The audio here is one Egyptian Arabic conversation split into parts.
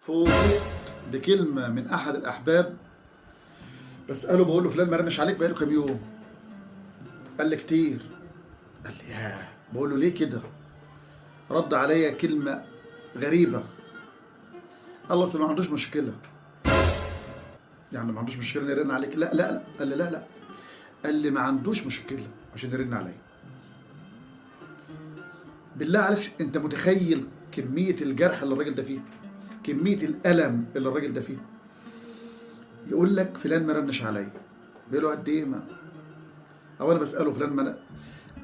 فوجئت بكلمة من أحد الأحباب، بسأله بقول له فلان ما رنش عليك بقاله كام يوم؟ قال لي كتير. قال لي ياه. بقول له ليه كده؟ رد عليا كلمة غريبة، قال له أصل ما عندوش مشكلة. يعني ما عندوش مشكلة إن يرن عليك؟ لا لا لا. قال لي لا لا، قال لي ما عندوش مشكلة عشان يرن عليا. بالله عليك، أنت متخيل كمية الجرح اللي الراجل ده فيه؟ كمية الألم اللي الراجل ده فيه؟ يقول لك فلان ما رنش عليا. بيقول له قد إيه؟ ما أو أنا بسأله فلان ما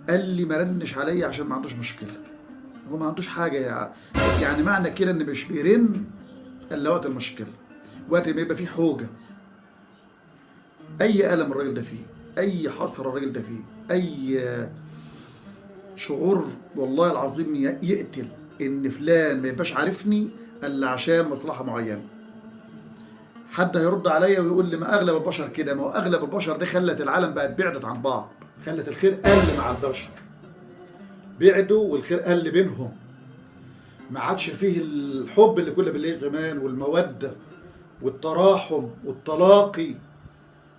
قال لي ما رنش عليا عشان ما عندوش مشكلة. هو ما عندوش حاجة يعني معنى كده إن مش بيرن إلا وقت المشكلة، وقت ما يبقى فيه حوجة. أي ألم الراجل ده فيه، أي حسرة الراجل ده فيه، أي شعور والله العظيم يقتل إن فلان ما يبقاش عارفني إلا عشان مصلحة معينة. حد هيرد عليا ويقول لي ما أغلب البشر كده. ما هو أغلب البشر دي خلت العالم بقت بعدت عن بعض، خلت الخير قل مع البشر، بعدوا والخير قل بينهم، ما عادش فيه الحب اللي كنا بنلاقيه زمان، والمودة والتراحم والتلاقي،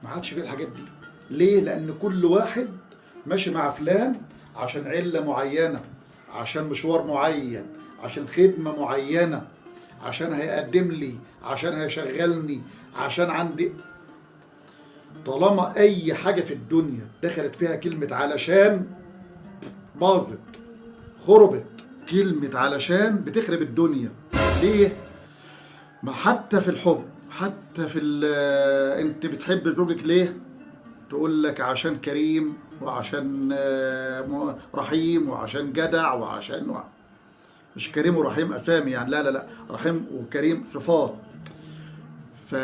ما عادش فيه الحاجات دي. ليه؟ لأن كل واحد ماشي مع فلان عشان علة معينة، عشان مشوار معين، عشان خدمة معينة، عشان هيقدم لي، عشان هيشغلني، عشان عندي. طالما أي حاجة في الدنيا دخلت فيها كلمة علشان باظت، خربت. كلمة علشان بتخرب الدنيا. ليه؟ ما حتى في الحب، حتى في انت بتحب زوجك ليه؟ تقول لك عشان كريم، وعشان رحيم، وعشان جدع، وعشان مش كريم ورحيم اسامي يعني، لا لا لا، رحيم وكريم صفات. ف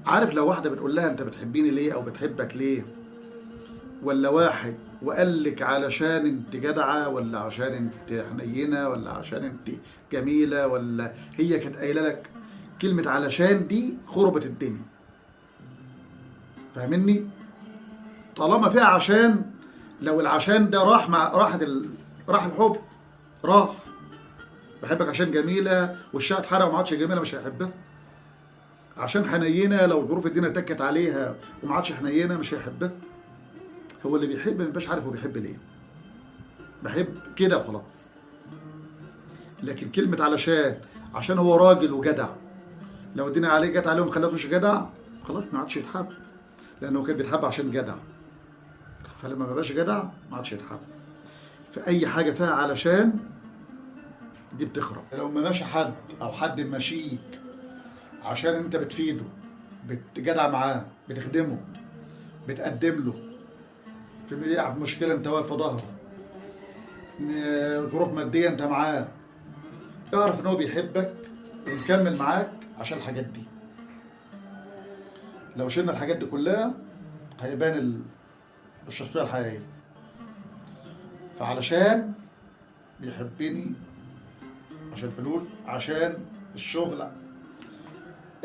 عارف لو واحدة بتقول لها انت بتحبيني ليه او بتحبك ليه، ولا واحد وقال لك علشان انت جدعه، ولا عشان انت حنينه، ولا عشان انت جميلة، ولا هي كانت قايله لك كلمة علشان دي خربت الدنيا. فاهمني؟ طالما فيها عشان، لو العشان ده راح مع راحت راح الحب، راح. بحبك عشان جميلة وشها اتحرق وما عادش جميلة، مش هيحبها. عشان حنينه، لو ظروف الدنيا اتكت عليها وما عادش حنينه مش هيحبها. هو اللي بيحب ما بيبقاش عارف هو بيحب ليه، بحب كده وخلاص. لكن كلمة علشان، عشان هو راجل وجدع، لو الدنيا عليه جت عليهم خلصوش جدع، خلاص ما عادش يتحب، لأنه كان بيتحب عشان جدع، فلما ما بقاش جدع ما عادش يتحب. فأي حاجة فيها علشان دي بتخرب. لو ما ماشي حد أو حد ماشيك عشان أنت بتفيده، بتجدع معاه، بتخدمه، بتقدم له، في مشكلة أنت واقف في ظهره، ظروف مادية أنت معاه، اعرف إن هو بيحبك ومكمل معاك عشان الحاجات دي. لو شلنا الحاجات دي كلها هيبان الشخصية الحقيقية. فعلشان بيحبني، عشان فلوس، عشان الشغل،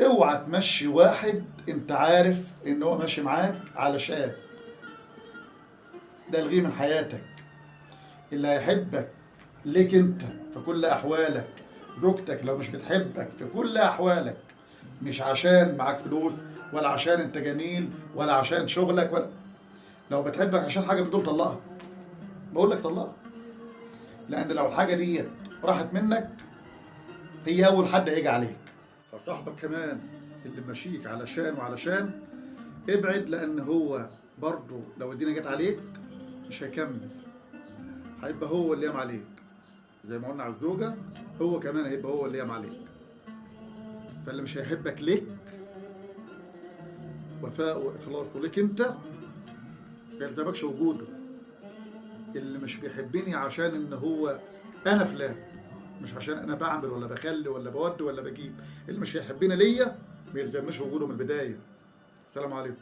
اوعى تمشي واحد انت عارف ان هو ماشي معاك علشان ده، الغيه من حياتك. اللي هيحبك ليك انت في كل احوالك، زوجتك لو مش بتحبك في كل احوالك، مش عشان معاك فلوس، ولا عشان انت جميل، ولا عشان شغلك، ولا لو بتحبك عشان حاجة من دول طلقها. بقول لك طلقها، لان لو الحاجة دي راحت منك هي اول حد هيجي عليك. فصاحبك كمان اللي ماشيك علشان وعلشان ابعد، لان هو برضه لو الدنيا جت عليك مش هيكمل، هيبقى هو اللي يام عليك. زي ما قلنا على الزوجة، هو كمان هيبقى هو اللي يام عليك. فاللي مش هيحبك ليك وفاء واخلاصه ليك انت، ما يلزمكش وجوده. اللي مش بيحبني عشان ان هو انا فلان، مش عشان انا بعمل ولا بخلي ولا بودي ولا بجيب، اللي مش هيحبني ليا ما يلزمنيش وجوده من البداية. السلام عليكم.